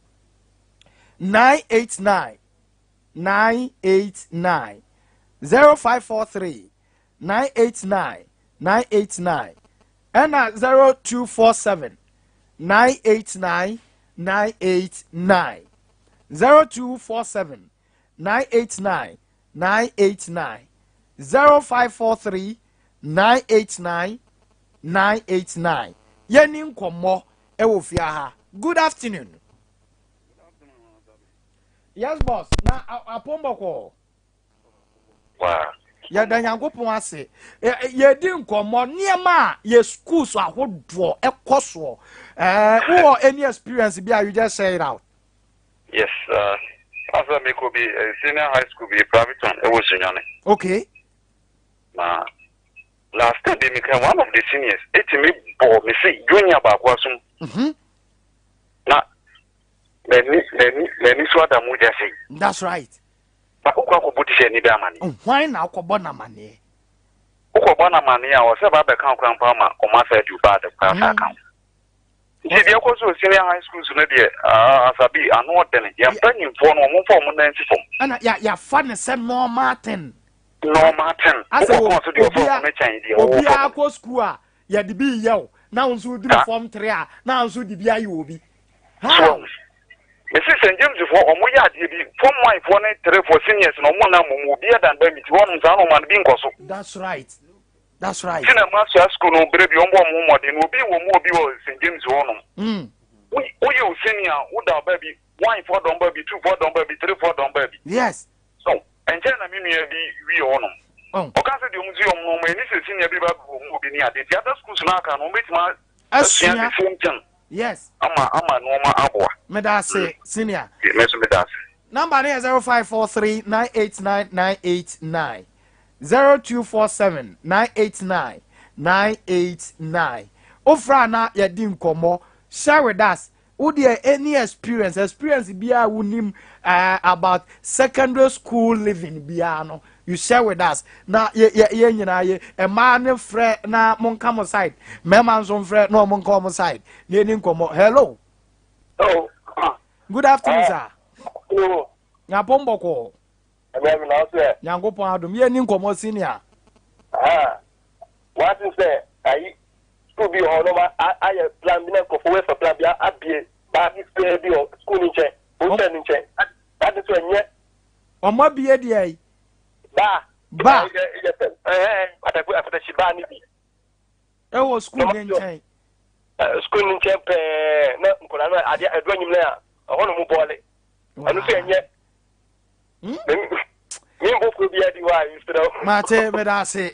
989 989, 0543 989 989, ɛna 0247 989 989, 0247 989 989, 0543 989 989. Yɛni nkɔmmɔ ɛwɔ fie ha. Good afternoon. Yes boss, na apɔmbɔkɔ. Yɛda Nyankopɔn ase. Yɛdi nkɔmmɔ nneɛma a yɛ schools ahodoɔ ɛkɔ soɔ. Wowɔ any experience bi a, you just share it out. Yes, asa mekɔ bi senior high school bi, private one, ɛwɔ Sunyani. Na last time bi meka one of the seniors ɛtumi bɔ me se junior baako asom. Na m'ani so ada mu gya sei. That's right. Ba wokɔ akɔbɔ ti sɛ ani bɛ amane. Hwan na akɔbɔ n'amaneɛ? Wokɔbɔ n'amane a, ɔsɛ ba bɛka kora mpo ama ɔma sɛ adi ba ade kora sa aka ho. Nti deɛ ɛkɔ so wɔ senior high schools no deɛ, asabi ano ɔdene. Yɛn mpanyimfoɔ no, ɔmo mfa ɔmo nan si fam. Ɛna yɛafa ne sɛ normal thing. Normal thing. Asɛ wokɔ so deɛ ɔfɔ ɔmo kyɛn deɛ ɔwɔ obiara fam. Kɔ school a yɛde bi yɛ o, na wo nso woduru form three a, na wo nso de bi ayɛ obi. How? Mesi St James foɔ, ɔmo yɛ adeɛ bi, form one foɔ ne three foɔ seniors na ɔmo nam mu, obi adan ba mi ti hɔnom saa na ɔmo ano bi nkɔ so. That's right. Ti na mo asua school no bere bi, ɔmo bɔ ɔmo ho mmɔden na obi wɔ mu, obi wɔ St James hɔnom. Woyɛ o senior, woda ɔba bi, one foɔ dɔn ba bi, two foɔ dɔn ba bi, three foɔ dɔn ba bi. So nkyɛn na mi nua bi wie hɔnom. Ɔka sɛ deɛ ɔmo si ɔmo no, ɔmo ani sɛ senior bi ba wɔ mu, obi ni ade ti other schools no aka no, ɔmo betumi asua the same thing. Ama nneɛma aboa. Meda ase, senior. Mɛ nso meda ase. Number no yɛ 0543 989 989, 0247 989 989. Ofra na yɛdi nkɔmmɔ. Share with us wo deɛ, any experience biara wonim about secondary school living biara no, you share with us na yɛ yɛ yɛ nyinaa yɛ. Mmaa ne frɛ na monka mo side, mmarima nso mfrɛ na ɔmo nka ɔmo side na yɛni nkɔmmɔ. Hello. Oh. Good afternoon, sir. Hello. Nyapɔn bɔkɔɔ. Ɛbɛn mi na ɔsɛ. Nyankopɔn adom, yɛni nkɔmmɔ, senior. Ah. Wati sɛ ayi school bi wɔ hɔ n'ɔma ayɛ plan bi na nkurɔfoɔ wɛfɛ plan bi abie baagi square bi wɔ school ni nkyɛn, hotel ni nkyɛn. Adi so ɛnyɛ. Ɔmo abie deɛ yi. Baa. Ba. Ɛɛ apɛtɛkyi baa ni bi. Ɛwɔ school ne nkyɛn. School ni nkyɛn pɛɛ na nkɔla no adeɛ ɛdu enyim na ɛhɔ nom bɔɔle. Ɛno so ɛnyɛ. Mi n bɔ kuro bi adi hɔ a nsirɛ. Mate, meda ase.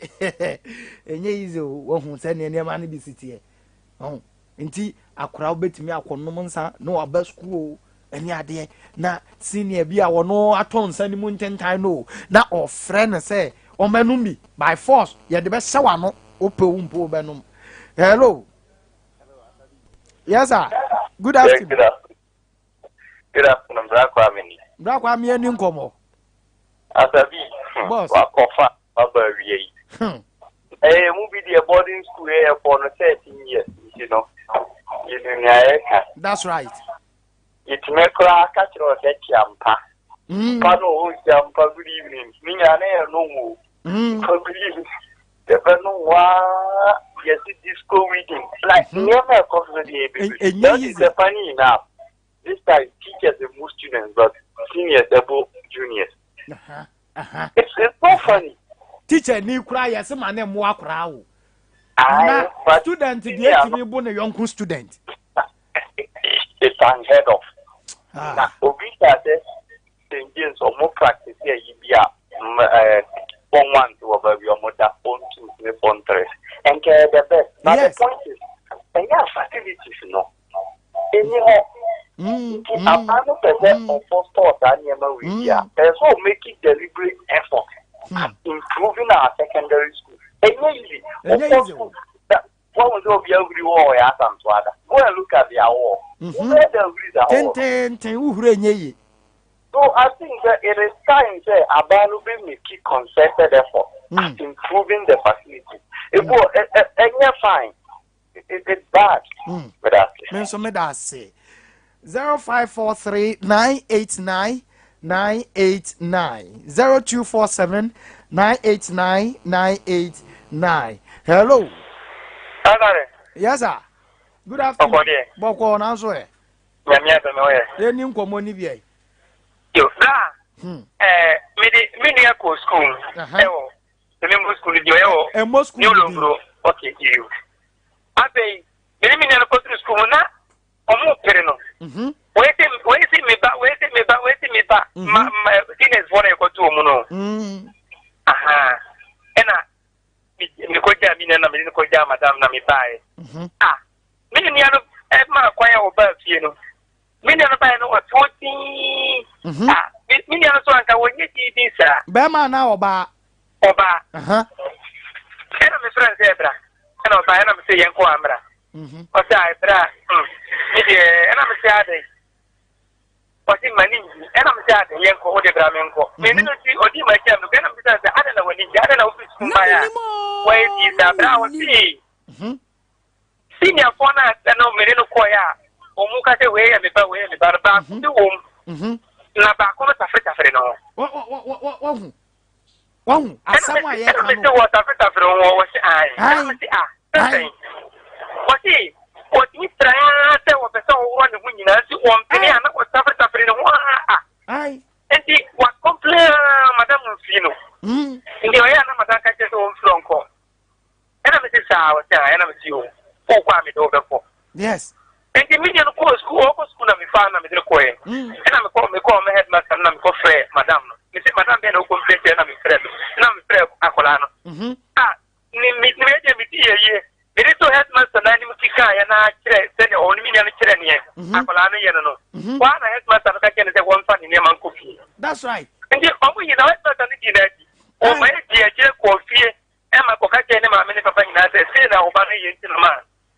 Ɛnyɛ easy o. Wahu sɛ nneɛma no bi si teɛ ɔho nti akora wobɛtumi akɔnom nsa na waba sukuu o, ɛne adeɛ na senior bi a wɔno atɔ nsa no mu ntentan no o, na ɔfrɛ no sɛ ɔmɛnom bi by force, yɛde bɛhyɛ w'ano, wopɛ wo mpo wobɛnom. Hello, yes sir, good afternoon. Good afternoon. Good afternoon, Bra Kwame ni. Bra Kwame, ani nkɔmmɔ. Asabi, Boss. wakɔfa waba awie yi. Ɛyɛ mu bi deɛ, boarding school yɛ fɔ no 13 years nti no, yɛnu nea yɛka. That's right. Yɛtumi koraa ka kyerɛ wo sɛ kyia mpa. Mpa no ɔwɔ kyia mpa, good evening. Ne nyinaa ne yɛ no wo. Mpa, good evening. Yɛbɛ no waa yɛsi disco wedding. Like nneɛma ɛkɔ so deɛ yɛ bebree. Ɛnyɛ That is easy. the funny enough. This time teachers move students, but seniors ɛbo juniors. It's so funny. Teacher ni kura yɛsɛ ma ne mmoa koraa o. Aye, Na but student deɛ senior etumi bo ne yɔnko student. unheard of. Ah. Na obi ka sɛ St James ɔmo practice ayi bi a ɛɛ form ones wɔ baabi ɔmo da form twos ne form threes. Nka ɛyɛ the best. But the point is ɛnyɛ a facilities no ɛni hɔ. Nti aban no pɛ sɛ ɔfɔ store saa nneɛma wei bi a ɛyɛ sɛ ɔmake deliberate effort at improving our secondary school. Ɛnyɛ easy. Ɛnyɛ Wokɔ easy o. school na wɔn sɛ obi ahuri wɔ ɔyɛ asanto ada. Go and look at their wall. Wobɛyɛ dɛ ahuri da wall. Tententen wohuri ɛnyɛ yie. So I think that it is time sɛ aban no bɛ make concerted effort at improving the facility. Ebu ɛnyɛ fine. It's bad. Meda ase. Me nso meda ase. 0543 989 989 0247 989 989. Hello. Asare. Yes sir. Good afternoon. Bɔkɔ deɛ. Bɔkɔ nanso ɛ. Nyame adom ɔyɛ. Yɛni nkɔmmɔ ni bi ɛ. Yo, bra. Ɛɛ, mede me nua kɔ school. Ɛwɔ. Ɛmɛ mo school di ɔyɛ wɔ. Ɛmɔ school di. New Lobro. Okay, yo. Afei, mede me nua no kɔturu school mu na ɔmo pere no. Wei si wei si me ba, wei si me ba, wei si me ba. Ma ma seniors foɔ na ɛkɔtu wɔn no. Aha. Ɛna mekɔgyaa me nua na mede no kɔgyaa madam na mebaeɛ. Ah, me nua no ɛma kwan a ɔbaa fie no. Me nua no baeɛ no ɔte hɔ dinn. Ah, me nua no so anka wɔnyɛ dinn saa. Bɛrima anaa ɔbaa? Ɔbaa. Ɛna mefrɛ no sɛ ɛbra. Ɛna ɔbaa ɛna mesɛ yɛnkɔ amra. Ɔsɛ a ɛbrɛ a me deɛ ɛna mesɛ adɛn. Ɔse m'ani ngye. Ɛna mesɛ adɛn yɛnkɔ wode bra menkɔ. Mene no ti ɔdi m'akyi a mekɔ ɛna mesɛ sɛ adɛn na w'ani ngye adɛn na wofiri sukuu baeɛ a wɔayɛ dii saa berɛ a ɔse seniorfoɔ no a ɛno mene no kɔeɛ a wɔn ka sɛ wei yɛ me ba wei yɛ me ba no baako bi wɔ mu na baako no tafretafre ne ho. Wahu wahu asɛm a yɛka no. Ɛna mese wɔ tafretafre ho wɔ se ae. Ɛna mese a sɛsɛn wɔse wɔtumi tra sɛ wɔpɛ sɛ wɔworɔ ne ho nyinaa nti wɔmpene a na wɔtafretafre ne ho a nti wakɔmplain a madam mfii no nti ɔyɛ a na madam ka kyerɛ sɛ wɔmfiri ɔnkɔ. Ɛna mese saa ɔse a ɛna mese o wokɔ a mede wo bɛkɔ. Yes. Nti me nua no kɔɔ sukuu ɔkɔ sukuu na mefaa na mede no kɔɛ. Ɛna mekɔ mekɔɔ me headmaster no na mekɔ frɛ madam no. Mese madam bɛn na wo complain kyerɛ na mefrɛ no na mefrɛ akwadaa no. Ah ne me me deɛ me di yɛ yie. Mede to headmaster no anim keka yɛ na kyerɛ sɛdeɛ ɔno me nua no kyerɛ neɛ akwadaa no yɛ no no. Waa na headmaster no ka kyerɛ no sɛ wɔmfa ne nneɛma nkɔ fie. That's right. Nti ɔmo nyinaa headmaster no di n'akyi. Ɔma yɛ di akyire kɔɔ fie. Ɛma kɔka kyerɛɛ ne maame ne papa nyinaa sɛ, Sei na wo ba no yɛ nti na ma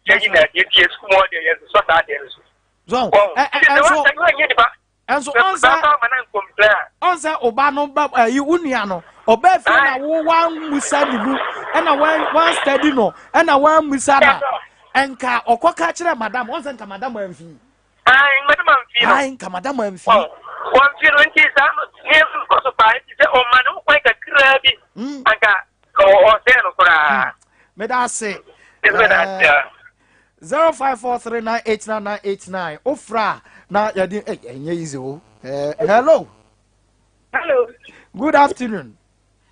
yɛayi no adi. Enti yɛn sukuu mu hɔ deɛ, yɛnsosɔ saa adeɛ no so. So, Wɔn, ɛ- ɛ- nti sɛ ɛnso woanka ne woanyɛ nipa, ɛnso sɛ ɔnsɛ ba ba ma no ankɔmpla a, ɔnsɛ ɔba no ba ɛyi wo nua no ɔbaa fie na ae, wo wanmusa ne mu ɛna wan wan steady no ɛna wanmusa na ɛnka ɔkɔka kyerɛ madam ɔnsɛ nka madam amfi. Ae, madam amfi no. Ae, nka madam amfi. Wɔn, wɔmfi no nti saa no nneɛma nkɔ so paa nti sɛ ɔma ne ho kwan kakraa bi anka ɔsɛe no koraa. Meda ase. Meda ase. 0543989989 ofra na yɛde ɛnyɛ easy o. Hello. Hello. Good afternoon.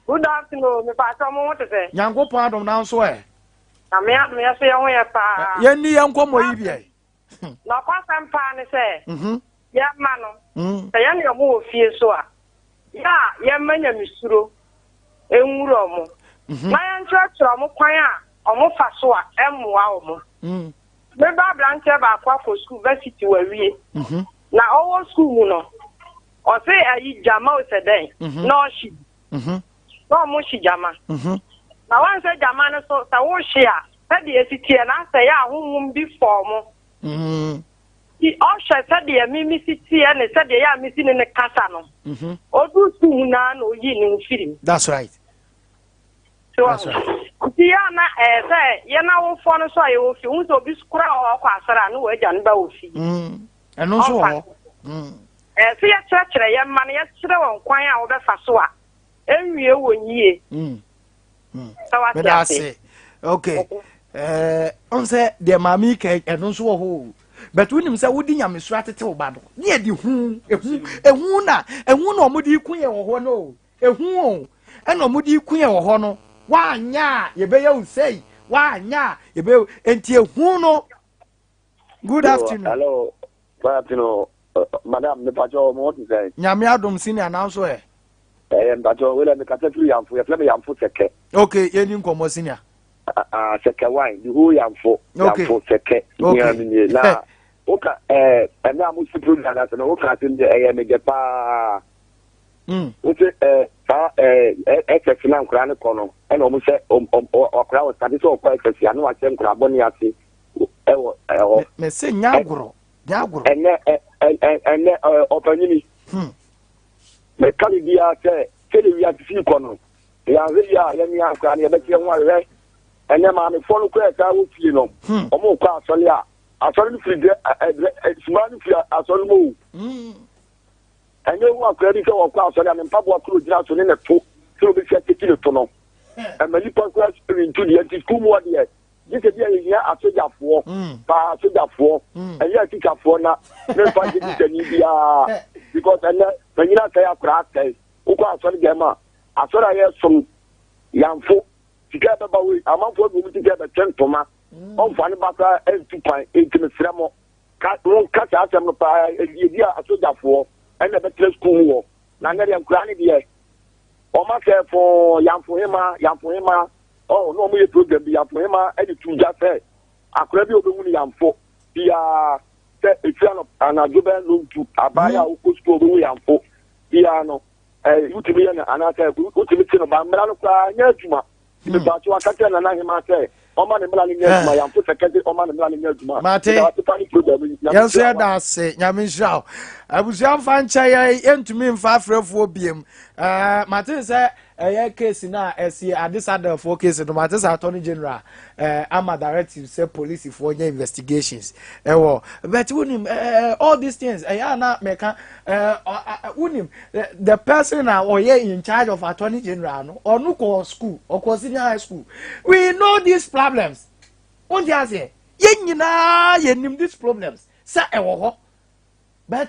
Good afternoon. Me pa mo ho te sɛ. Nyankopɔn adom na nso ɛ. Na me adom yɛ so yɛ ho yɛ paa. Yɛnni yɛn nkɔmmɔ yi bi ɛ. Nɔkwasɛm paa ne sɛ, yɛn mma no, sɛ yɛne wɔn wɔ fie so a, yɛ a yɛmma nyamesuro nwura wɔn, na yɛnkyerɛkyerɛ wɔn kwan a wɔfa so a ɛmmoa wɔn. Me ba aberanteɛ baako akɔ sukuu, varsity wawie, na ɔwɔ sukuu mu no, ɔse ayi gyama o sɛ dɛn, na ɔhye bi. Na wɔn hye gyama. Na wɔn sɛ gyama no so, sɛ wohye a, Sɛdeɛ ɛsi teɛ na sɛ yɛ a honhom bi fɔɔ mo. Nti ɔhwɛ sɛdeɛ me mesi teɛ ne sɛdeɛ yɛ a mesi ne no kasa no. Ɔduru sukuu mu no ara na ɔyii ne ho firi mu. That's right. So That's right. Nti yɛ a na ɛyɛ sɛ yɛn awofoɔ no so a yɛwɔ fie, wohu sɛ obi koraa wɔ hɔ ɔkɔ asɔre a na wagya ne ba wɔ fie. Ɛno nso wɔ Ɔmfa hɔ. Ɛyɛ sɛ yɛkyerɛkyerɛ yɛn mma no, yɛkyerɛ wɔn kwan a wɔbɛfa so a ɛnwie wɔn yie. Sɛ wate Meda ase. ase. Okay. Eh, ɔn sɛ deɛ maame yi ka ɛno nso wɔ hɔ o. But wonim sɛ wode nyamesuro atete wo ba no. Ne yɛde hu, ehu, ehu na, ehu na wɔde ku yɛ wɔ hɔ no o. Ehu o. Ɛna wɔde ku yɛ wɔ hɔ no. Woanyɛ a yɛbɛyɛ wo sei. Woanyɛ a yɛbɛyɛ wo. Enti ehu no. Good afternoon. Hello. Good afternoon, madam. Mepakyɛ, mo ho te sɛn? Nyame adom, senior, nanso ɛ? Ɛyɛ, mepakyɛ, wei dɛ mekasa firi Yamfo, yɛfrɛ me Yamfo Sɛkɛ. Okay, yɛni nkɔmmɔ, senior. Ah, Sɛkɛ wine, the whole Yamfo. Yamfo Sɛkɛ. Nyina mi nie. Na woka ɛnɛ a mosi program ase no, woka asɛm deɛ ɛyɛ me dɛ paa. Wote saa SS na nkoraa no kɔ no, ɛna ɔmo sɛ ɔkoraa wɔ sade sɛ ɔkɔ SS a, na wahyɛ nkoraa bɔne ase ɛwɔ ɛhɔ. Mese nyɛ agorɔ, nyɛ agorɔ. Ɛnɛ ɔpanyini, meka ne biara sɛ sɛde wiase sii kɔ no, yɛahwɛ yi a, yɛne akora no yɛbɛkyerɛ ho ahwɛ. Ɛnɛ maamefoɔ no koraa saa wɔ fie no, ɔmo kɔ asɔre a, asɔre no firi dɛ ɛdrɛ suma no firi asɔre no mu o. Ɛnyɛ ehu akora bi sɛ wɔkɔ asɔre a, ne mpaboa koro gyina so ne ne to sɛ obɛsi akyekyi ne to no, ɛma nipa koraa rentu deɛ. Nti sukuu mu hɔ deɛ, gye sɛ bi a yɛhia asogyafoɔ paa, asogyafoɔ, ɛnyɛ atikyafoɔ, na memfa gye tikyani biara, because ɛnɛ panyin asɛe, akora asɛe. Wokɔ asɔre dɛm a, asɔre a yɛsom Yamfo, sika ɛbɛba wei, amanfoɔ agu mu sika ɛbɛtwe ntoma, ɔmfa ne ba koraa ɛntu kwan. Enti mesrɛ mo, ka monka saa asɛm no paa. Ɛdi a asogyafoɔ ɛna ɛbɛtena sukuu mu hɔ, na nyɛ deɛ nkoraa ne deɛ ɔma sɛ fo. Yamfo hema, Yamfo hema ɔ na ɔmo yɛ program bi, Yamfo hema ɛde tu gya sɛ akora bi a ɔbɛhu no Yamfo biara sɛ efi ano anadwo bɛyɛ 9:30, abaayɛ a wokɔ sukuu a ɔbɛhu Yamfo biara no, wotumi yɛ no anaasɛ wotumi te no ba mmara no koraa nyɛ adwuma. Mepatwo, aka kyerɛ Nana Hema sɛ ɔma ne mmara no nyɛ adwuma. Yamfo sɛ kɛse, ɔma ne mmara no nyɛ adwuma. Mate. Meda wase pa ne program yi. Nyame Yɛn nso nhyira wo. yɛda ase, Nyame nhyira wo. Abusua, mfa nkyɛ yɛn, yɛntumi mfa afrɛfoɔ biem. Mate sɛ ɛyɛ case no a ɛsi adesadɛfoɔ case no, mate sɛ Attorney General ama directive sɛ polisifoɔ nyɛ investigations ɛwɔ. But wonim all these things ɛyɛ ana mɛka wonim the person a ɔyɛ in charge of Attorney General no, ɔno kɔ school, ɔkɔ senior high school. We know these problems. Wonte aseɛ? Yɛn nyinaa yɛnim these problems sɛ ɛwɔ hɔ, but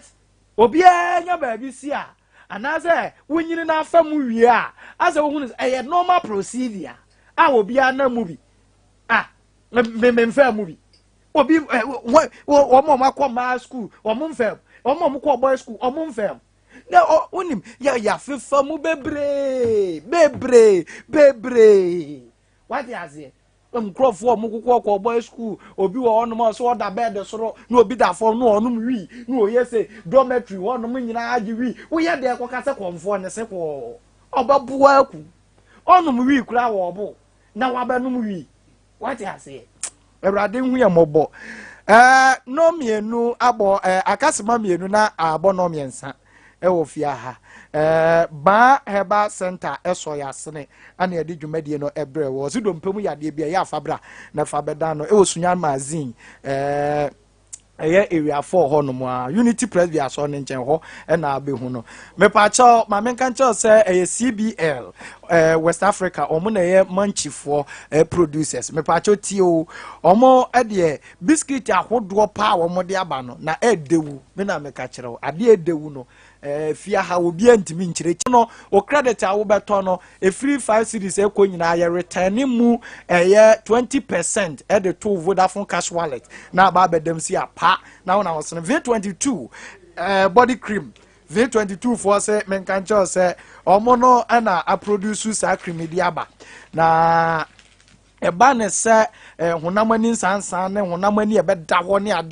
obiara nya baabi si a, anaasɛ wonyini n'afa mu wie a, asɛ wohunu sɛ ɛyɛ normal procedure a obiara nam mu bi a mmemmemfa mu bi. Obi ɛ wɔ wɔn a wɔn akɔ mmaa school, wɔn mfɛm, wɔn a wɔn kɔ boy school, wɔn mfɛm. Na ɔ wonim yɛ yɛafefa mu bebree bebree bebree. Wate aseɛ? Nkurɔfoɔ a wɔn kokɔ kɔ boy school, obi wɔ hɔnom a ɔsɛ ɔda bed soro na obi da fam na ɔnom wii na ɔyɛ sɛ dormitory hɔnom nyinaa agye wii. Woyɛ deɛ kɔka sɛ kɔnfoɔ ne se kɔɔ ɔbɛboa aku ɔnom wii koraa wɔ ɔbo na wabɛnom wii. Wate aseɛ? Awurade hu yɛ mmɔbɔ. 2:30 abɔ, akasema 2 na abɔ 3:30 ɛwɔ fie ha. Baa Herbal Center ɛsɔ yɛ asene ana yɛde dwumadie no ɛbrɛ wɔ ɔsi dompe mu yadeɛ bi a ɛyɛ afabra na fa bɛda no ɛwɔ Sunyani Magazine, ɛyɛ area 4 hɔ nom a Unity Presby asɔre ne nkyɛn hɔ ɛna abɛhu no. Mepaakyɛw, maame, nka nkyɛw sɛ ɛyɛ CBL West Africa, ɔmo na ɛyɛ manchifoɔ producers. Mepaakyɛw, tie o, ɔmo ɛdeɛ biscuit ahodoɔ paa a wɔn de aba no na ɛɛdɛwu. Me na meka kyerɛ wo, adeɛ ɛdɛwu no fie ha, obiara ntumi nkyerɛ no. O credit a wobɛtɔ no ɛfiri 5 cedis ɛkɔ nyinaa, yɛ return mu ɛyɛ 20% ɛde to Vodafone Cash wallet na aba abɛdam si apa na wona wɔsene V22 body cream. V22 foɔ sɛ menka nkyerɛw sɛ ɔmo no ɛna aproduce saa cream yi de aba, na ɛba ne sɛ honam ani nsansan ne honam ani ɛbɛda hɔ ne adeɛ.